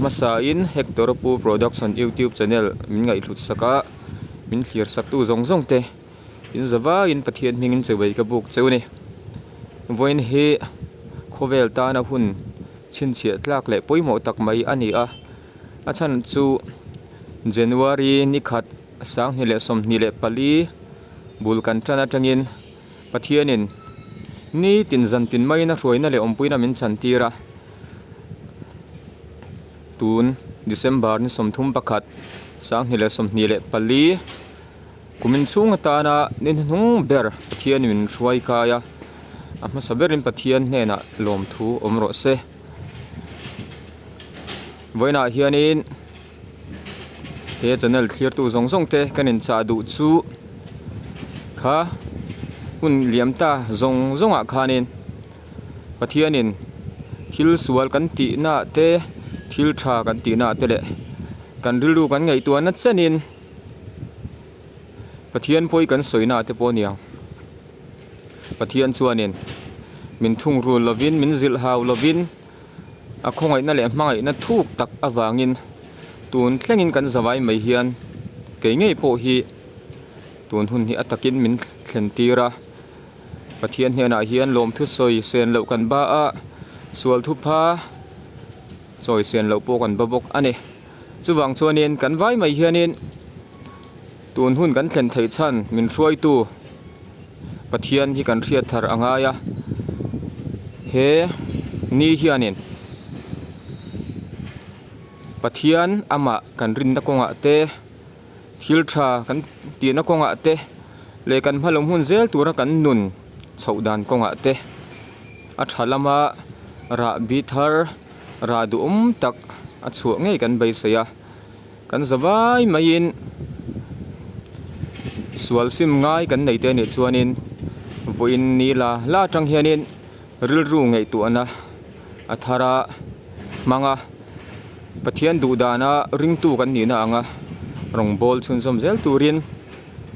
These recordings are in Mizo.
hmasain Hector Pu Production YouTube channel min ngaihhlut sak a, min thlir sak tu zawng zawng te in zavaiin Pathian hmingin chawei ka buk cheu a ni. Vawiin hi khawvel tana hun chhinchhiah tlak leh pawimawh tak mai a ni a, a chhan chu January ni khat 2024 bul kan tan atangin Pathianin nitin zantin maiin a hruaina leh awmpuina min chhantir a, tun December ni 31, 2024 kumin chhung atana ni hnuhnung ber Pathianin min hruai kai a, a hmasa berin Pathian hnenah lawmthu awm rawh se. Vawiinah hianin. He channel thlirtu zawng zawng te kan inchah duh chu kha hun liam ta zawng zawng ah khanin Pathianin thil sual kan tih na ah te thil tha kan tih na ah te leh kan rilru kan ngaihtuah na chenin Pathian pawi kan sawi na ah te pawh a ni ang. Pathian chuanin min thungrul lovin min zilh hau lovin. A khawngaihna leh hmangaihna thuk tak avangin tun thlengin kan zavai mai hian kei ngei pawh hi tun hun hi a takin min thlen tir a. Pathian hnenah hian lawmthu sawi sen loh kan ba a, sual thupha chawi sen loh pawh kan ba bawk a ni. Chuvang chuanin kan vai mai hianin tun hun kan thlen theih chhan min hruaitu Pathian hi kan hriat thar a ngai a, he ni hianin Pathian amah kan rinna kawngah te thil tha kan tihna kawngah te leh kan hma lo hmun zel tura kan nun chhoh dan kawngah te a tha lama rahbi thar rah duhawm tak a chhuah ngei kan beisei a. Kan za vai maiin sual sim ngai kan nei te anih chuanin vawiin ni la la atang hianin rilru ngaihtuahna a thar a hmang a, Pathian duh dana ringtu kan nihna anga rawngbâwl chhunzawm zel turin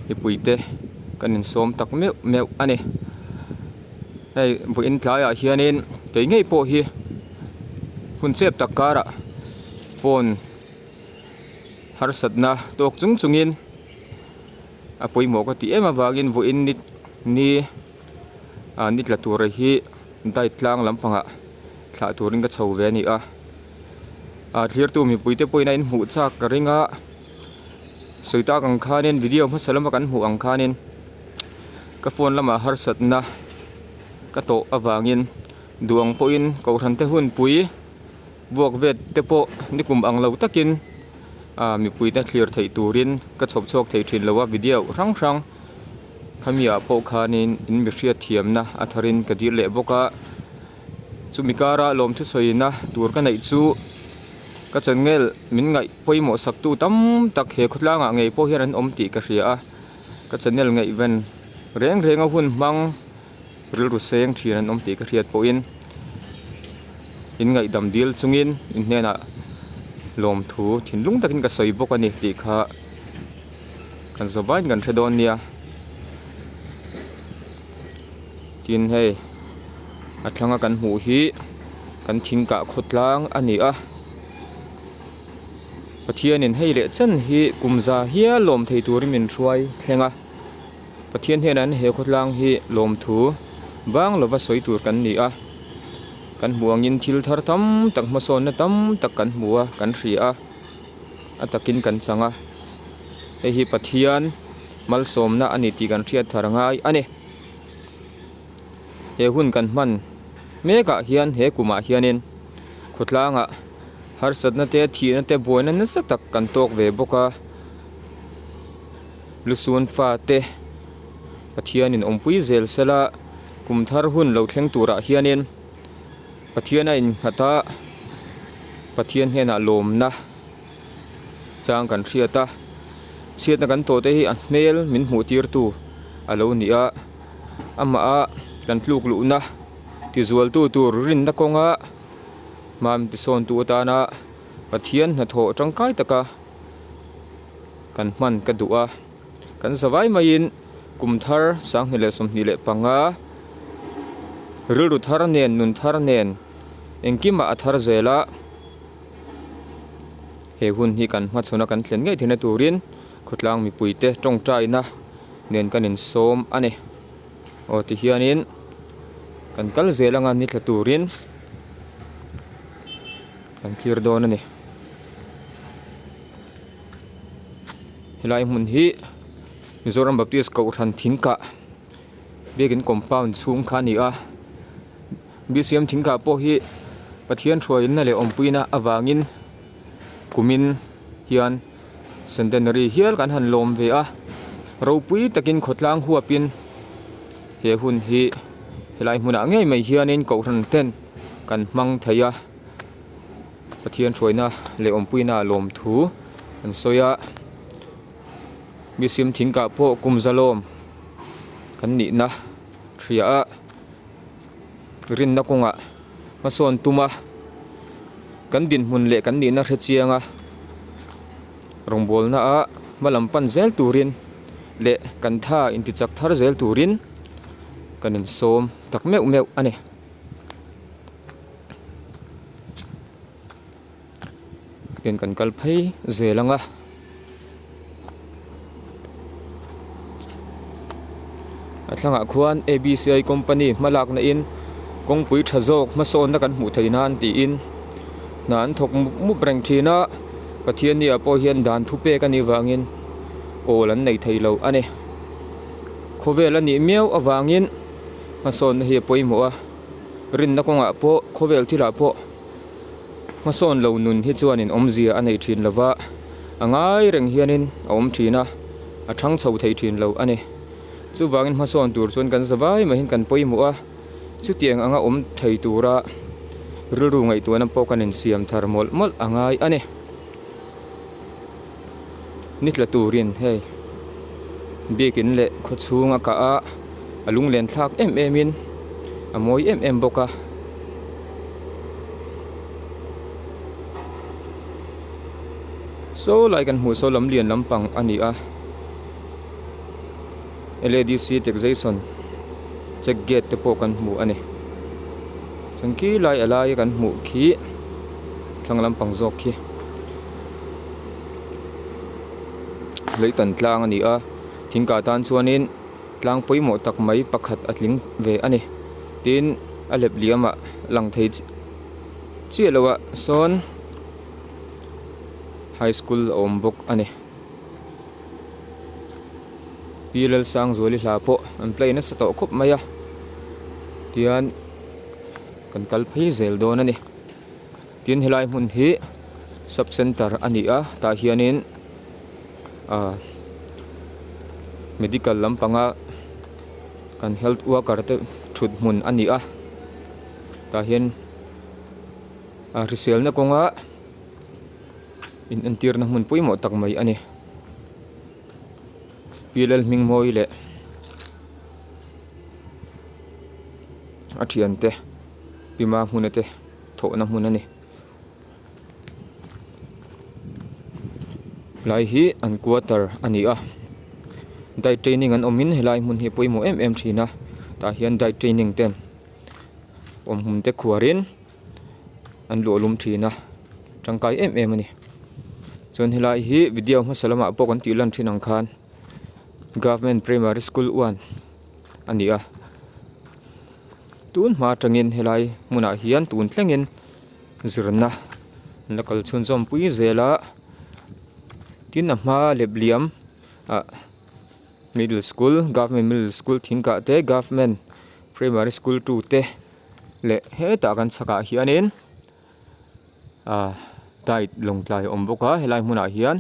mipuite kan insawm tak meuh meuh a ni. Hei vawiin tlaiah hianin kei ngei pawh hi hun chep tak karah phone harsatna tawk chung chungin a pawimawh ka tih em avangin vawiin ni ni ah ni tla tura hi diet tlang lampangah thlah turin ka chho ve a ni a ah thlirtu mipui te pawhin a inhmuh chak ka ring a sawi tak ang khanin video hmasa lama kan hmuh ang khanin ka phone lamah harsatna ka tawh avangin duh ang pawhin kohhran te hunpui. Vuak vet te pawh nikum ang lo takin ah mipui te thlir theih turin ka chhawp chhuak thei thin lo a video hrang hrang khami ah pawh khanin in mi hriat thiamna a tharin ka dil leh bawk a chumi kara lawmthu sawina tur ka neih chu ka channel min ngaih pawimawh sak tu tam tak he khawtlang ah ngei pawh hian an awm tih ka hria a ka channel ngaihven reng reng a hun hmang. Rilru seng thin an awm tih ka hriat pawhin in ngaihdam dil chungin in hnenah lawmthu thinlung takin ka sawi bawk a ni tih kha kan za vaiin kan hre dawn nia. Tin hei a thlanga kan hmuh hi kan thing kah khawtlang a ni a, Pathianin hei leh chen hi kum za hial lawm thei turin min hruai thleng a. Pathian hnenah he khawtlang hi lawmthu bang lova sawi tur kan ni a, kan hmuh angin thil thar tam tak hmasawnna tam tak kan hmu a, kan hria a, a takin kan chang a, hei hi Pathian malsawmna a ni tih kan hriat thar ngai a ni. He hun kan hman mekah hian he kumah hianin khawtlangah harsatna te thihna te buaina nasa tak kan tawk ve bawk a. Lusun fate Pathianin awmpui zel sela kum thar hun lo thleng turah hianin Pathian a innghat a, Pathian hnenah lawmna chang kan hriat a, chhiatna kan tawh te hi a hmel min hmuh tirtu a lo ni a, amah a kan tluk luhna tizualtu tur rinna kawnga hma min tisawntu atana Pathian hnathawh tangkai taka. Kan hman ka duh a, kan zavai maiin kum thar 2025 rilru thar nen nun thar nen engkimah a thar zel a, He hun hi kan hmachhawn a kan thlen ngei theihna turin khawtlang mipuite tawngtaina nen kan insawm a ni. Aw tihianin kan kal zel anga ni tla turin kan thlir dawn a ni. Helai hmun hi Mizoram Baptist Kohhran thingkah biakin compound chhung kha a ni a B_C_M thingkah pawh hi Pathian hruaina leh awmpuina avangin kumin hian centenary hial kan han lawm ve a ropui takin khawtlang huapin he hun hi helai hmunah ngei mai hianin kohhran ten kan hmang thei a. Pathian hruaina leh awmpuina a lawm thu an sawi a mihring thingkah pawh kum zalawm kan nihna hria a rinna kawngah hmasawn tum a kan dinhmun leh kan nihna hre chiang a rawngbawlna ah hma lam pan zel turin leh kan tha intichak thar zel turin kan insawm tak meuh meuh a ni. Tin kan kal phei zel ang a a thlangah khuan A B C I company hma lakna in kawngpui tha zawk hmasawnna kan hmuh theih nan tiin hna an thawk mup mup reng thin a Pathianni ah pawh hian dan thupek a nih vangin awl an nei thei lo a ni khawvel a nih miau avangin hmasawnna hi a pawimawh a. Rinna kawngah pawh khawvel thilah pawh hmasawn lo nun hi chuanin awmzia a nei thin lova a ngai reng hianin a awm thin a a thang chho thei thin lo a ni. Chuvangin hmasawn tur chuan kan zavai maiin kan pawimawh a chutiang anga awm thei tura rilru ngaihtuahna pawh kan insiam thar mawlh mawlh a ngai a ni. Ni tla turin hei biakin leh khawchhung a kah a a lunglen thlak em em in a mawi em em bawk a. Saw lai kan hmuh saw lam lian lampang a ni a L A D C taxation check gate te pawh kan hmu a ni chuan khi lai a lai a kan hmuh khi thlang lampang zawk khi. Leitan tlang a ni a thingkah tan chuanin tlang pawimawh tak mai pakhat a tling ve a ni tin a lep liamah lang thei chiah loh ah sawn high school a awm bawk a ni pi Lalsangzuali hla pawh an play nasa tawh khawp mai a tihian kan kal phei zel dawn a ni. Tin helai hmun hi sub center a ni a tah hianin ah medical lampanga kan health worker te thut hmun a ni a tah hian a hriselna kawnga in entirna hmun pawimawh tak mai a ni pi Lalhmingmawii leh a thiante pi Mahmuna te. thawhna hmun a ni helai hi an quarter a ni a diet training an awm in helai hmun hi a pawimawh em em thin a tah hian diet training ten awm hmun te khuar in an luah lum thin a tangkai em em a ni chuan helai hi video hmasa lamah pawh kan tih lan thin ang khan government primary school one a ni a. Tun hma atangin helai hmunah hian tun thlengin zirna an la kal chhunzawm pui zel a tin a hma lepliam ah middle school government middle school thingkah te government primary school two te leh hetah kan chhakah hianin ah diet lawngtlai a awm bawk a helai hmunah hian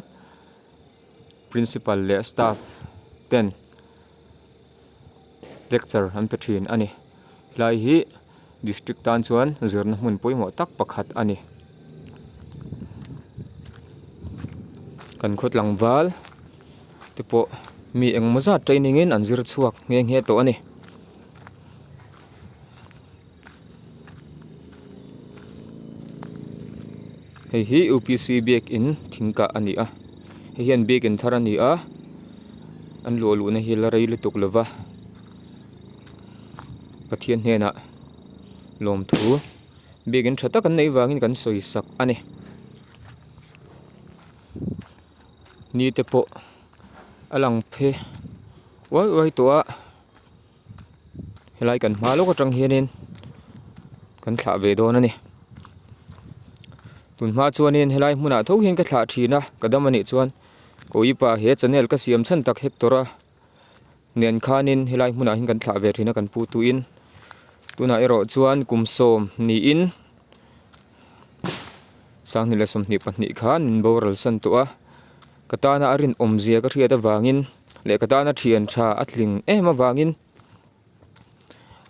principal leh staff ten. Lecture an pe thin a ni. Helai hi district tan chuan zirna hmun pawimawh tak pakhat a ni. Kan khaw tlangval te pawh mi engmaw zat training in an zir chhuak nghe nghe tawh a ni. Hei hi U P C biakin thingkah a ni a hei hian biakin thar a ni a an luah luhna hi la rei lutuk lo va Pathian hnenah lawmthu biakin tha tak an neih vangin kan sawi sak a ni. Ni te pawh a lang phe uai uai tawh a helai kan hma lawk atang hianin kan thlah ve dawn a ni tun hma chuanin helai hmunah tho hian ka thlah thin a ka dam anih chuan Koipa he channel ka siam chhan tak hek tawrh a nen khanin helai hmunah hian kan thlah ve thin a kan pu tuin tunah erawh chuan kum sawm niin Sanghnih leh 22 khan min boral san tawh a ka tana a rinawm zia ka hriat avangin leh ka tana thian tha a tling em avangin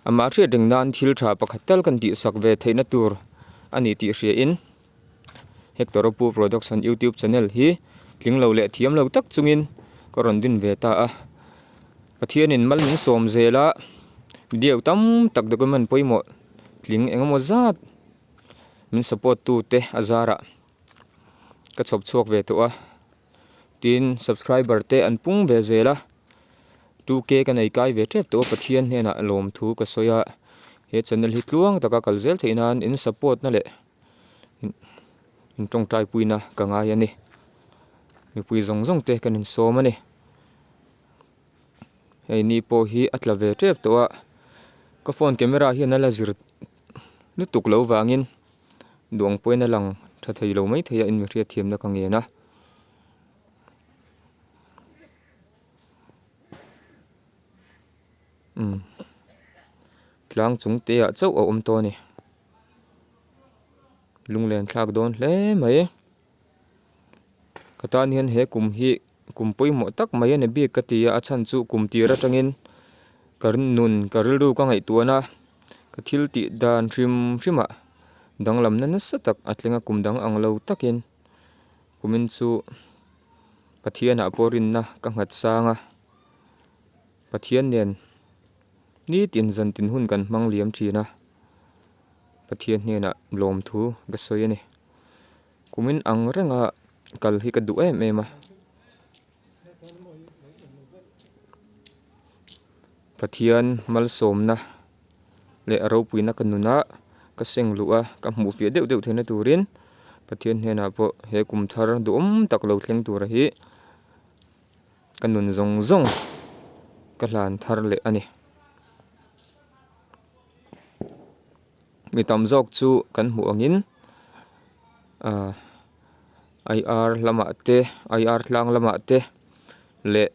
amah hriat reng nan thil tha pakhat tal kan tihsak ve theihna tur a ni tih hria in. Hector Pu Production YouTube channel hi tling lo leh thiam lo tak chungin ka rawn din ve ta a. Pathianin mal min sawm zel a, video tam tak document pawimawh tling eng emaw zat min support tu te a zarah ka chhawp chhuak ve tawh a. Tin, subscriber te an pung ve zel a, 2K ka nei kai ve tep tawh a, Pathian hnenah lawmthu ka sawi a, he channel hi tluang taka kal zel theih nan in support na leh in tawngtai puina ka ngai a ni. Mipui zawng zawng te kan insawm a ni. Hei ni pawh hi a tla ve tep tawh a, ka phone camera hian a la zir lutuk lo vangin duang pawhin a lang tha thei lo maithei a in mi hriatthiamna ka ngen a. Umm tlang chung te ah chauh a awm tawh a ni. Lunglen thlak dawn hle mai. Ka tan hian he kum hi kum pawimawh tak mai a ni bik ka ti a, a chhan chu kum tir atangin ka nun ka rilru ka ngaihtuahna ka thil tih dan hrim hrim ah danglamna nasa tak a thleng a kum dang ang lo takin kumin chu Pathianah pawh rinna ka nghat sang a Pathian nen nitin zantin hun kan hmang liam thin a Pathian hnenah lawmthu ka sawi a ni. Kumin ang renga kal hi ka duh em em a. Pathian malsawmna leh a ropuina ka nuna ka seng luh a, ka hmuh fiah deuh deuh theihna turin Pathian hnenah pawh he kum thar duhawm tak lo thleng tura hi ka nun zawng zawng ka hlan thar leh a ni. Mi tam zawk chu kan hmuh angin ahh IR lamah te IR tlang lamah te leh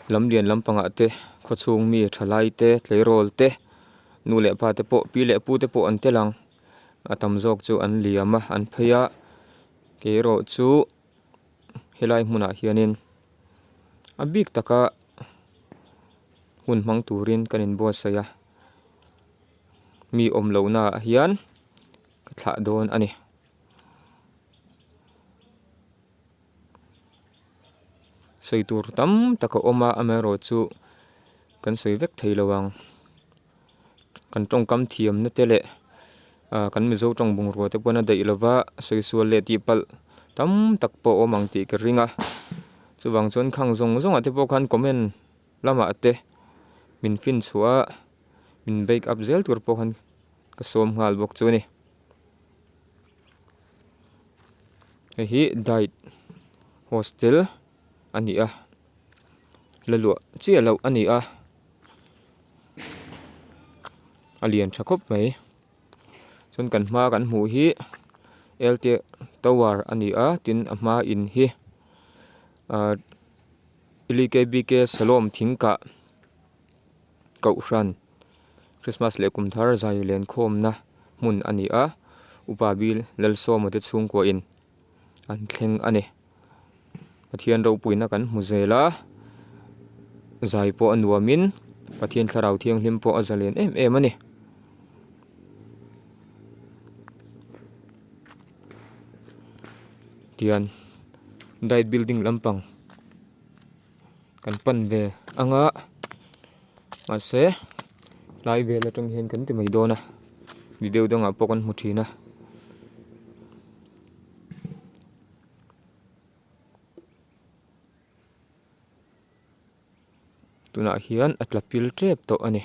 lam lian lampangah te khawchhung mi thalai te tleirawl te nu leh pa te pawh pi leh pu te pawh an tel ang a tam zawk chu an liam a an phei a kei erawh chu helai hmunah hianin a bik taka. Hun hmang turin kan inbuatsaih a, mi awm lohnaah hian ka thlah dawn a ni. Sawi tur tam tak a awm a, amaherawhchu kan sawi vek thei lo ang. Kan tawngkam thiamna te leh ah kan mizo tawng bungrua te pawn a daih lova sawi sual leh tih palh tam tak pawh a awm ang tih ka ring a chuvang chuan khang zawng zawng ah te pawh khan comment lamah te min fin chhuah a min bake up zel tur pawh khan ka sawm nghal bawk chu a ni. Hei hi diet hostel a ni a la luah chiah loh a ni a. A lian tha khawp mai chuan kan hma kan hmuh hi L T tower a ni a tin a hma in hi ahh L K B K Salom thing kah kohhran Christmas leh kum thar zai len khawmna hmun a ni a upa bil Lalsawma te chhungkua in an thleng a ni. Pathian ropuina kan hmu zel a, zai pawh a nuamin Pathian thlarau thianghlim pawh a zalen em em a ni. Tian diet building lampang kan pan ve ang a, mahse lai vel atang hian kan ti mai dawn a, video dangah pawh kan hmu thin a. Tunah hian a tla pil tep tawh a ni.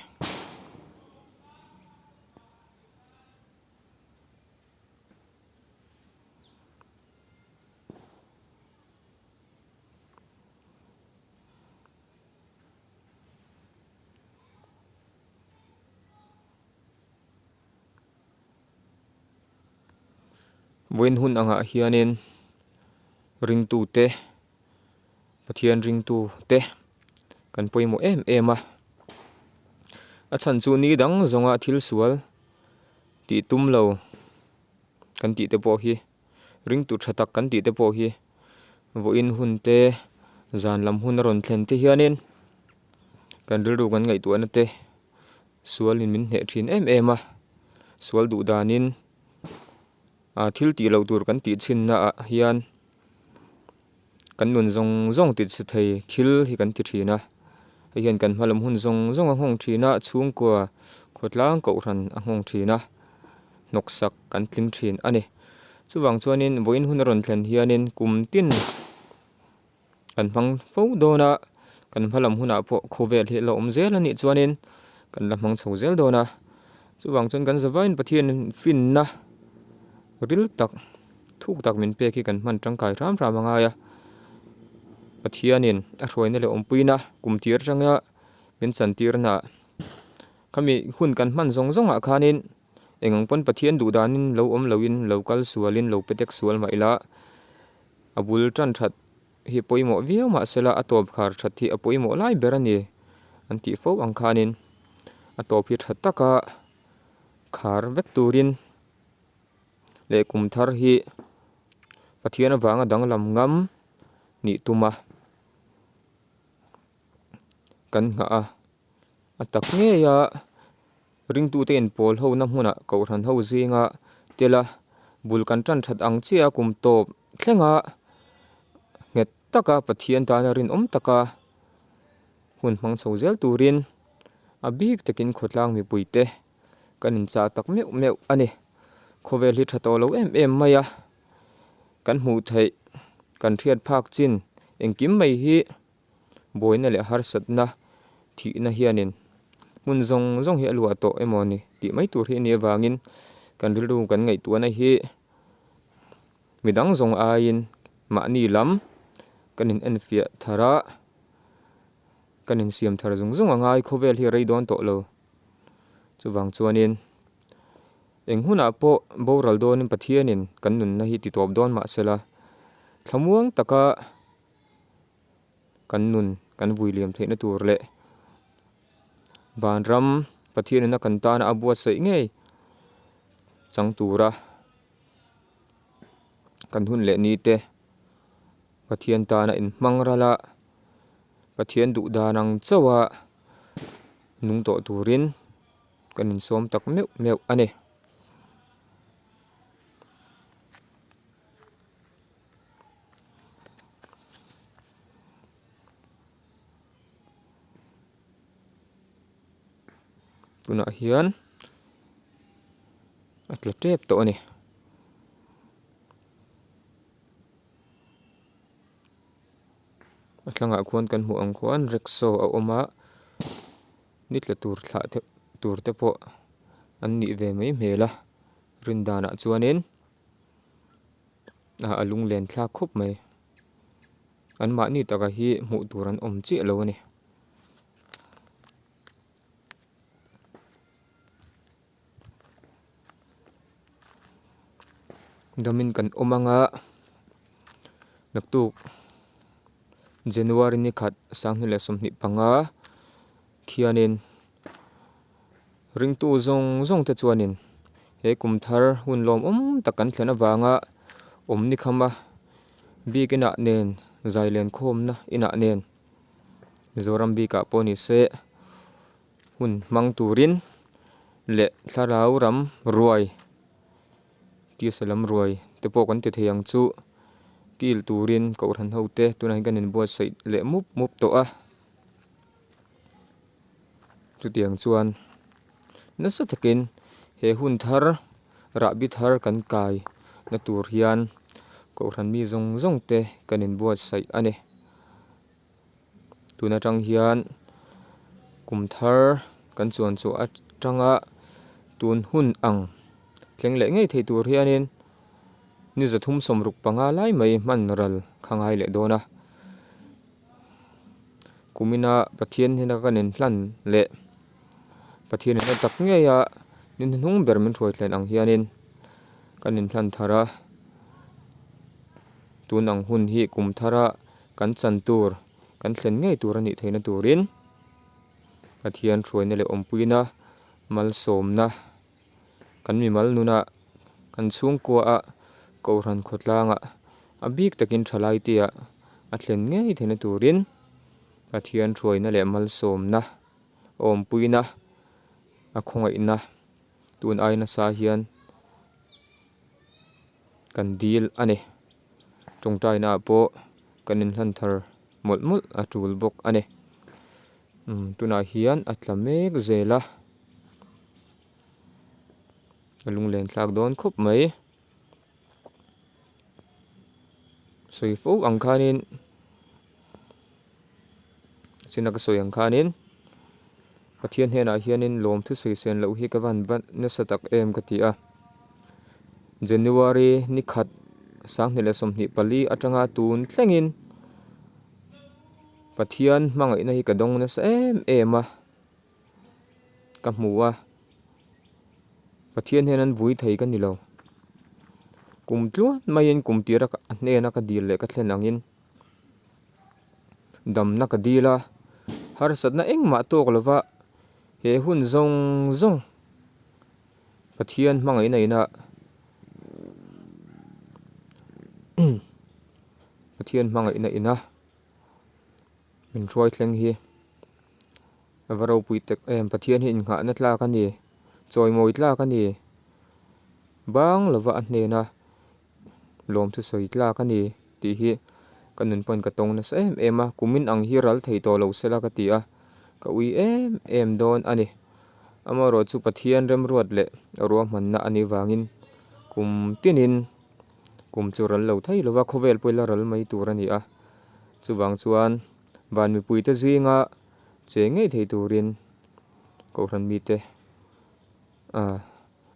Vawiin hun angah hianin ringtute Pathian ringtute kan pawimawh em em a. A chhan chu ni dang zawnga thil sual tih tum lo kan tih te pawh hi ringtu tha tak kan tih te pawh hi vawiin hun te zan lam hun a rawn thlen te hianin kan rilru kan ngaihtuahna te sualin min hneh thin em em a, sual duh danin ah thil tih loh tur kan tih chhinna ah hian kan nun zawng zawng ti chhe thei thil hi kan ti thin a, hei hian kan hma lam hun zawng zawng a nghawng thin a, chhungkua khawtlang kohhran a nghawng thin a, hnawksak kan tling thin a ni. Chuvang chuanin vawiin hun a rawn thlen hianin kum tin kan hmang fo dawn a, kan hma lam hunah pawh khawvel hi a la awm zel a nih chuanin kan la hmang chho zel dawn a, chuvang chuan kan zavaiin Pathian finna ril tak thuk tak min pek hi kan hman tangkai hram hram a ngai a, Pathianin a hruaina leh awmpuina kum tir atanga min chantirna khami hun kan hman zawng zawngah khanin eng ang pawn Pathian duh danin lo awm loin lo kal sualin lo pe tek sual mah ila a bul tan that hi pawimawh viau mah sela a tawp khar that hi a pawimawh lai ber a ni an tih fo ang khanin a tawp hi tha taka khar vek turin leh kum thar hi Pathian avanga danglam ngam nih tum a kan nghah a a tak ngei a ringtute inpawl ho na hmunah kohhran ho zinga tel a bul kan tan that ang chiah a kum tawp thleng a nghet taka Pathian tana rinawm taka hun hmang chho zel turin a bik takin khawtlang mipuite kan inchah tak meuh meuh a ni. Khawvel hi tha tawh lo em em mai a, kan hmuh theih kan hriat phak chin engkim mai hi buaina leh harsatna thihna hianin hmun zawng zawng hi a luah tawh emaw ni tih mai tur hi a nih avangin kan rilru kan ngaihtuahna hi midang zawng aiin mahni lam kan in enfiah thar a. Kan insiam thar zung zung a ngai khawvel hi a rei dawn tawh lo. Chuvang chuanin eng hunah pawh boral dawnin Pathianin kan nunna hi ti tawp dawn mah sela thlamuang taka kan nun kan vui liam theihna tur leh vanram Pathianina kan tana a buatsaih ngei chang tura kan hun leh ni te Pathian tana inhmang ral a. Pathian duh dan ang chauh a nung tawh turin kan insawm tak meuh meuh a ni. Tunah hian a tla tep tawh a ni. A thlangah khuan kan hmuh ang khuan rickshaw a awm a ni tla tur thlah te tur te pawh an nih ve mai hmel a rin danah chuanin ah a lunglen thlak khawp mai an mahni taka hi hmuh tur an awm chiah lo a ni. Damin kan awm ang a naktuk January ni khat 2025 khianin ringtu zawng zawng te chuanin he kum thar hun lawmawm tak kan thlen avanga awm ni kham a bik inah nen zai len khawmna inah nen Mizoram bikah pawh ni se. Hun hmang turin leh thlarau ram ruai tisa lam ruai te pawh kan ti thei ang chu kil turin kohhran ho te tunah hian kan inbuatsaih leh mup mup tawh a chutiang chuan nasa takin he hun thar rahbi thar kan kai na tur hian kohhran mi zawng zawng te kan inbuatsaih a ni. Tun atang hian kum thar kan chuan chhuah atanga tun hun ang thleng leh ngei thei tur hianin ni 365 lai mai hman ral kha ngai leh dawn a. Kumina Pathian hnena kan inhlan leh Pathian hnena tak ngeia ni hnuhnung ber min hruai thlen ang hianin kan inhlan thar a. Tun ang hun hi kum thara kan chan tur, kan thlen ngei tur a nih theihna turin Pathian hruaina leh awmpuina malsawmna kan mimal nunah, kan chhungkuaah, Kohhran khawtlangah a bik takin thalai tia a thlen ngei theihna turin Pathian hruaina leh malsawmna awmpuina a khawngaihna tun ai nasa hian kan dil a ni. Tawngtaina ah pawh kan inhlan thar mawlh mawlh a tul bawk a ni. Umm tunah hian a tla mek zel a, a lunglen thlak dawn khawp mai. Sawi fo ang khanin china ka sawi ang khanin Pathian hnenah hianin lawmthu sawi sen loh hi ka van ban nasa tak em ka ti a. January ni khat 2024 atanga tun thlengin Pathian hmangaihna hi ka dawng nasa em em a, ka hmu a. Pathian hian an vui thei ka ni lo. Kum tluan maiin kum tira a hnena ka dil leh ka thlen angin damna ka dil a, harsatna engmah tawk lova he hun zawng zawng Pathian hmangaihna ina Pathian hmangaihna ina min hruai thleng hi a va ropui tak em. Pathian hi innghahna tlak a ni, chawimawi tlak a ni, bang lova a hnena lawmthu sawi tlak a ni tih hi ka nun pawn ka tawng nasa em em a, kumin ang hi ral thei tawh lo sela ka ti a, ka ui em em dawn a ni. Amaherawh chu Pathian remruat leh ruahmanna a nih vangin kum tinin kum chu ral lo thei lova khawvel pawh ila ral mai tur a ni a, chuvang chuan van mipuite zinga che ngei thei turin Kohhran mite ah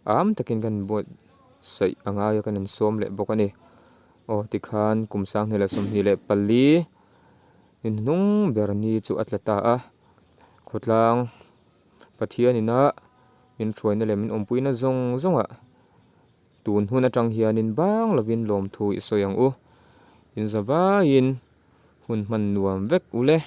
Am takin kan buatsaih a ngai a, kan insawm leh bawk a ni. Aw tikhan kum 2024 inhnung ber ni chu a tla ta a, khawtlang Pathian ina min hruaina leh min awmpuina zawng zawngah tun hun atang hianin bang lovin lawmthu i sawi ang u. Inzavaiin hun hman nuam vek u le.